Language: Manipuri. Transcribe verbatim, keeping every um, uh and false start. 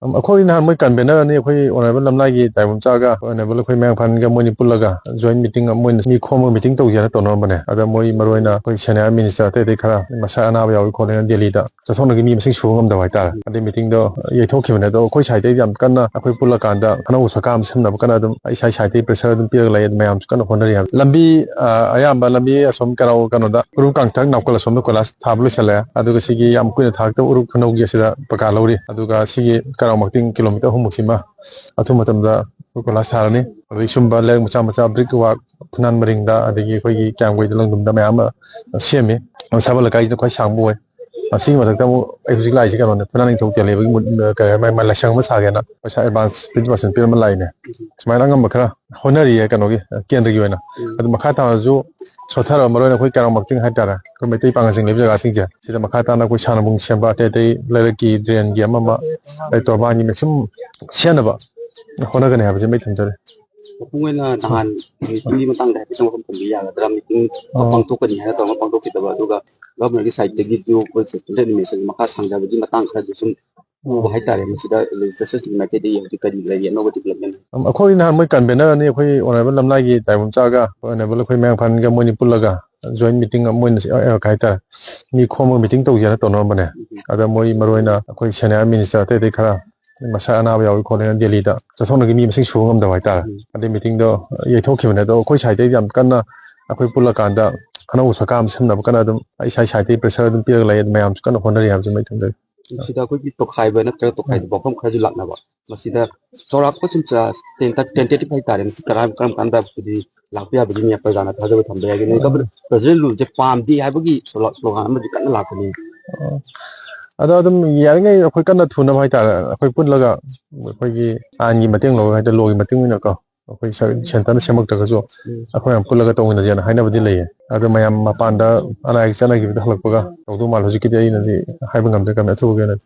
ꯑꯩꯈꯣꯏ ꯅꯍꯥꯟ ꯃꯣꯏ ꯀꯟꯚꯦꯅꯔ ꯑꯅꯤ, ꯑꯩꯈꯣꯏ ꯑꯣꯅꯔꯦꯕꯜ ꯂꯝꯂꯥꯏꯒꯤ ꯇꯥꯏꯕꯪ ꯆꯥꯒ ꯑꯣꯅꯔꯦꯕꯜ ꯑꯩꯈꯣꯏ ꯃꯌꯥꯡꯐꯥꯟꯒ, ꯃꯣꯏꯅꯤ ꯄꯨꯜꯂꯒ ꯖꯣꯏꯟ ꯃꯤꯇꯤꯡ ꯃꯣꯏꯅ ꯃꯤ ꯈꯣꯝꯃꯒ ꯃꯤꯇꯤꯡ ꯇꯧꯁꯦꯅ ꯇꯧꯅꯔꯝꯕꯅꯦ꯫ ꯑꯗ ꯃꯣꯏ ꯃꯔꯨ ꯑꯣꯏꯅ ꯑꯩꯈꯣꯏ ꯁꯦꯅꯤꯌꯔ ꯃꯤꯅꯤꯁꯇꯔ ꯑꯇꯩ ꯑꯇꯩ ꯈꯔ ꯃꯁꯥ ꯑꯅꯥꯕ ꯌꯥꯎꯏ ꯈꯣꯠꯂꯦꯅ ꯗꯦꯜꯂꯤꯗ ꯆꯠꯊꯣꯛꯅꯕꯒꯤ ꯃꯤ ꯃꯁꯤꯡ ꯁꯨꯕ ꯉꯝꯗꯕ ꯍꯥꯏꯇꯥꯔꯦ꯫ ꯑꯗꯩ ꯃꯤꯇꯤꯡꯗꯣ ꯌꯩꯊꯣꯛꯈꯤꯕꯅꯦ꯫ ꯑꯗꯣ ꯑꯩꯈꯣꯏ ꯁꯥꯏꯠꯇꯩꯗꯤ ꯌꯥꯝ ꯀꯟꯅ ꯑꯩꯈꯣꯏ ꯄꯨꯜꯂꯀꯥꯟꯗ ꯑꯅꯧꯕ ꯁꯔꯀꯥꯔ ꯑꯃ ꯁꯦꯝꯅꯕ ꯀꯟꯅ ꯑꯗꯨꯝ ꯑꯩ ꯁꯥꯏ ꯁꯥꯏꯠꯇꯩ ꯄ꯭ꯔꯦꯁꯔ ꯑꯗꯨꯝ ꯄꯤꯔꯒ ꯂꯩ꯫ ꯑꯗꯨ ꯃꯌꯥꯝꯁꯨ ꯀꯟꯅ ꯍꯣꯠꯅꯔꯤ ꯍꯥꯏꯕ꯫ ꯂꯝꯕꯤ, ꯑ, ꯑꯌꯥꯝꯕ ꯂꯝꯕꯤ ꯑꯁꯣꯝ ꯀꯩꯅꯣ, ꯀꯩꯅꯣꯗ ꯎꯔꯨꯝ ꯀꯥꯡꯊꯛ ꯅꯥꯎꯀꯜ ꯑꯁꯣꯝꯗ ꯀꯣꯏꯂꯥꯁ ꯊꯥꯕ ꯂꯣꯏꯁꯤꯜꯂꯦ꯫ ꯑꯗꯨꯒ ꯁꯤꯒꯤ ꯌꯥꯝ ꯀꯨꯏꯅ ꯊꯥꯔꯛꯇꯕ ꯎꯔꯨꯝ ꯈꯨꯅꯧꯒꯤ ꯑꯁꯤꯗ ꯄꯀꯥ ꯂꯧꯔꯤ꯫ ꯑꯗꯨꯒ ꯁꯤꯒꯤ ꯀꯩꯔꯥꯎ ꯃꯇꯤꯡ ꯀꯤꯂꯣꯃꯤꯇꯔ ꯑꯍꯨꯝꯃꯨꯛ ꯁꯤꯃ ꯑꯊꯨꯕ ꯃꯇꯝꯗ ꯀꯣꯏꯂꯥꯁ ꯊꯥꯔꯅꯤ꯫ ꯑꯗꯒꯤ ꯁꯨꯝꯕ ꯂꯩꯔꯛ ꯃꯆꯥ ꯃꯆꯥ ꯕ꯭ꯔꯤꯛ ꯋꯥꯛ ꯐꯨꯅꯥꯟ ꯃꯔꯤꯡꯗ, ꯑꯗꯒꯤ ꯑꯩꯈꯣꯏꯒꯤ ꯀ꯭ꯌꯥꯝꯒꯩꯗ ꯂꯪꯗꯨꯝꯗ ꯃꯌꯥꯝ ꯑꯃ ꯁꯦꯝꯃꯤ꯫ ꯁꯥꯕꯜ ꯂꯩꯀꯥꯏꯁꯤꯅ ꯈ꯭ꯋꯥꯏ ꯁꯥꯡꯕ ꯑꯣꯏ꯫ ꯑꯁꯤꯒꯤ ꯃꯊꯛꯇ ꯑꯃꯨꯛ ꯑꯩ ꯍꯧꯖꯤꯛ ꯂꯥꯛꯏꯁꯦ ꯀꯩꯅꯣꯅꯦ, ꯐꯨꯅꯥꯟ ꯅꯤꯡꯊꯧ ꯇꯦꯜ ꯂꯩꯕꯒꯤ ꯃꯨꯠ-, ꯀꯩ ꯍꯥꯏ, ꯃꯥꯏ, ꯃꯥꯏ ꯂꯥꯏꯁꯪ ꯑꯃ ꯁꯥꯒꯦꯅ ꯄꯩꯁꯥ ꯑꯦꯗꯚꯥꯟꯁ ꯐꯤꯐꯇꯤ ꯄꯥꯔꯁꯦꯟ ꯄꯤꯔꯝꯕ ꯂꯥꯛꯏꯅꯦ꯫ ꯁꯨꯃꯥꯏꯅ ꯑꯉꯝꯕ ꯈꯔ ꯍꯣꯠꯅꯔꯤꯌꯦ ꯀꯩꯅꯣꯒꯤ, ꯀꯦꯟꯗ꯭ꯔꯒꯤ ꯑꯣꯏꯅ꯫ ꯎꯝ꯫ ꯑꯗꯨ ꯃꯈꯥ ꯇꯥꯅꯁꯨ ꯁꯣꯠꯊꯔꯕ, ꯃꯔꯨ ꯑꯣꯏꯅ ꯑꯩꯈꯣꯏ ꯀꯩꯔꯥꯎ ꯃꯇꯤꯡ ꯍꯥꯏꯇꯥꯔꯦ, ꯑꯩꯈꯣꯏ ꯃꯩꯇꯩ ꯄꯥꯉꯜꯁꯤꯡ ꯂꯩꯕ ꯖꯒꯥꯁꯤꯡꯁꯦ, ꯁꯤꯗ ꯃꯈꯥ ꯇꯥꯅ ꯑꯩꯈꯣꯏ ꯁꯥꯟꯅꯕꯨꯡ ꯁꯦꯝꯕ, ꯑꯇꯩ ꯑꯇꯩ ꯂꯩꯔꯛꯀꯤ ꯗ꯭ꯔꯦꯟꯒꯤ ꯑꯃ ꯑꯃ, ꯑꯗꯩ ꯇꯣꯔꯕꯥꯟꯒꯤ ꯃꯦꯛꯁꯤꯃꯝ ꯁꯦꯝꯅꯕ ꯍꯣꯠꯅꯒꯅꯤ ꯍꯥꯏꯕꯁꯤꯃ ꯑꯩ ꯊꯝꯖꯔꯤ꯫ ꯃꯄꯨꯡ ꯑꯣꯏꯅ ꯅꯍꯥꯟ ꯃꯤꯇꯤꯡꯒꯤ ꯃꯇꯥꯡꯗ ꯍꯥꯏꯐꯦꯠꯇꯪ ꯋꯥꯐꯝ ꯊꯝꯕꯤ ꯌꯥꯒꯗ꯭ꯔꯥ? ꯃꯤꯇꯤꯡ ꯑꯣ꯫ ꯄꯥꯡꯊꯣꯛꯀꯅꯤ ꯍꯥꯏꯅ ꯇꯧꯔꯒ ꯄꯥꯡꯊꯣꯛꯈꯤꯗꯕ, ꯑꯗꯨꯒ ꯒꯚꯔꯟꯃꯦꯟꯠꯀꯤ ꯁꯥꯏꯠꯇꯒꯤꯁꯨ ꯑꯩꯈꯣꯏ ꯁꯦꯟꯇ꯭ꯔꯦꯜ ꯑꯦꯗꯃꯤꯅꯤꯁꯇ꯭ꯔꯦꯁꯟ ꯃꯈꯥ ꯁꯥꯡꯊꯕꯒꯤ ꯃꯇꯥꯡ ꯈꯔꯗꯤ ꯁꯨꯝ ꯎꯕ ꯍꯥꯏꯇꯥꯔꯦ꯫ ꯃꯁꯤꯗ ꯂꯦꯖꯤꯁꯂꯦꯆꯔꯁꯤꯡꯒꯤ ꯃꯥꯏꯀꯩꯗꯒꯤ ꯍꯧꯖꯤꯛ ꯀꯔꯤ ꯂꯩꯔꯤ ꯑꯅꯧꯕ ꯗꯤꯕ꯭ꯂꯞꯃꯦꯟꯠ? ꯑꯝ, ꯑꯩꯈꯣꯏ ꯅꯍꯥꯟ ꯃꯣꯏ ꯀꯟꯚꯦꯅꯔ ꯑꯅꯤ, ꯑꯩꯈꯣꯏ ꯑꯣꯅꯔꯦꯕꯜ ꯂꯝꯂꯥꯏꯒꯤ ꯇꯥꯏꯕꯪ ꯆꯥꯒ ꯑꯣꯅꯔꯦꯕꯜ ꯑꯩꯈꯣꯏ ꯃꯌꯥꯡꯐꯥꯟꯒ ꯃꯣꯏꯅꯤ ꯄꯨꯜꯂꯒ ꯖꯣꯏꯟ ꯃꯤꯇꯤꯡ ꯑꯃ ꯑꯣꯏꯅ ꯁꯤ-, ꯑ, ꯑ, ꯀꯩ ꯍꯥꯏꯇꯥꯔꯦ, ꯃꯤ ꯈꯣꯝꯃꯒ ꯃꯤꯇꯤꯡ ꯇꯧꯁꯦꯅ ꯇꯧꯅꯔꯝꯕꯅꯦ꯫ ꯑꯗ ꯃꯣꯏ ꯃꯔꯨ ꯑꯣꯏꯅ ꯑꯩꯈꯣꯏ ꯁꯦꯅꯤꯌꯔ ꯃꯤꯅꯤꯁꯇꯔ ꯑꯇꯩ ꯑꯇꯩ ꯈꯔ ꯃꯁꯥ ꯑꯅꯥꯕ ꯌꯥꯎꯏ ꯈꯣꯠꯂꯦꯅ ꯗꯦꯜꯂꯤꯗ ꯆꯠꯊꯣꯛꯅꯕꯒꯤ ꯃꯤ ꯃꯁꯤꯡ ꯁꯨꯕ ꯉꯝꯗꯕ ꯍꯥꯏꯇꯥꯔꯦ꯫ ꯎꯝ꯫ ꯑꯗꯩ ꯃꯤꯇꯤꯡꯗꯣ ꯌꯩꯊꯣꯛꯈꯤꯕꯅꯦ꯫ ꯑꯗꯣ ꯑꯩꯈꯣꯏ ꯁꯥꯏꯠꯇꯩꯗꯤ ꯌꯥꯝ ꯀꯟꯅ ꯑꯩꯈꯣꯏ ꯄꯨꯜꯂꯀꯥꯟꯗ ꯑꯅꯧꯕ ꯁꯔꯀꯥꯔ ꯑꯃ ꯁꯦꯝꯅꯕ ꯀꯟꯅ ꯑꯗꯨꯝ ꯑꯩ ꯁꯥꯏ ꯁꯥꯏꯠꯇꯩ ꯄ꯭ꯔꯦꯁꯔ ꯑꯗꯨꯝ ꯄꯤꯔꯒ ꯂꯩ꯫ ꯑꯗꯨ ꯃꯌꯥꯝꯁꯨ ꯀꯟꯅ ꯍꯣꯠꯅꯔꯤ ꯍꯥꯏꯕꯁꯤꯃ ꯑꯩ ꯊꯝꯖꯒꯦ꯫ ꯁꯤꯗ ꯑꯩꯈꯣꯏꯒꯤ ꯇꯣꯈꯥꯏꯕ ꯅꯠꯇ꯭ꯔꯒ ꯇꯣꯈꯥꯏꯗꯕ ꯎꯝ꯫ ꯋꯥꯐꯝ ꯈꯔꯁꯨ ꯂꯥꯛꯅꯕ꯫ ꯃꯁꯤꯗ ꯆꯥꯎꯔꯥꯛꯄ ꯁꯨꯝ ꯆ-, ꯇꯦꯟꯇ-, ꯇꯦꯟꯇꯦꯇꯤꯚ ꯍꯥꯏꯇꯥꯔꯦ꯫ ꯃꯁꯤ ꯀꯔꯝ, ꯀꯔꯝ ꯀꯥꯟꯗ ꯍꯥꯏꯕꯗꯤ ꯂꯥꯛꯄ ꯌꯥꯕꯒꯤ ꯃꯤ ꯄ꯭ꯔꯖꯥꯅ ꯊꯥꯖꯕ ꯊꯝꯕ ꯌꯥꯏꯒꯅꯤ꯫ ꯎꯝ꯫ ꯄ꯭ꯔꯖꯤꯗꯦꯟ ꯔꯨꯜꯁꯦ ꯄꯥꯝꯗꯦ ꯍꯥꯏꯕꯒꯤ ꯁ꯭ꯂꯣ-, ꯁ꯭ꯂꯣꯒꯥꯟ ꯑꯃꯗꯤ ꯀꯟꯅ ꯂꯥꯛꯄꯅꯤ꯫ ꯑꯣ꯫ ꯑꯗꯣ ꯑꯗꯨꯝ ꯌꯥꯔꯤꯉꯩ ꯑꯩꯈꯣꯏ ꯀꯟꯅ ꯊꯨꯅꯕ ꯍꯥꯏꯇꯥꯔꯦ, ꯑꯩꯈꯣꯏ ꯄꯨꯜꯂꯒ ꯑꯩꯈꯣꯏꯒꯤ ꯑꯥꯏꯟꯒꯤ ꯃꯇꯦꯡ ꯂꯧꯔꯒ ꯍꯥꯏꯇꯥꯔꯦ, ꯂꯣꯒꯤ ꯃꯇꯨꯡ ꯏꯟꯅꯀꯣ, ꯑꯩꯈꯣꯏ ꯁ-, ꯁꯦꯟꯇꯔꯅ ꯁꯦꯝꯃꯛꯇ꯭ꯔꯒꯁꯨ ꯎꯝ꯫ ꯑꯩꯈꯣꯏ ꯃꯌꯥꯝ ꯄꯨꯜꯂꯒ ꯇꯧꯃꯤꯟꯅꯁꯦꯅ ꯍꯥꯏꯅꯕꯗꯤ ꯂꯩꯌꯦ꯫ ꯑꯗꯣ ꯃꯌꯥꯝ ꯃꯄꯥꯟꯗ ꯑꯅꯥ ꯑꯌꯦꯛ ꯆꯠꯅꯈꯤꯕꯗ ꯍꯜꯂꯛꯄꯒ ꯇꯧꯗꯧ ꯃꯥꯜꯂꯦ꯫ ꯍꯧꯖꯤꯛꯀꯤꯗꯤ ꯑꯩꯅꯗꯤ ꯍꯥꯏꯕ ꯉꯝꯗ꯭ꯔꯦ, ꯀꯝꯃꯤ ꯑꯊꯨꯕꯒꯤ ꯑꯣꯏꯅꯗꯤ꯫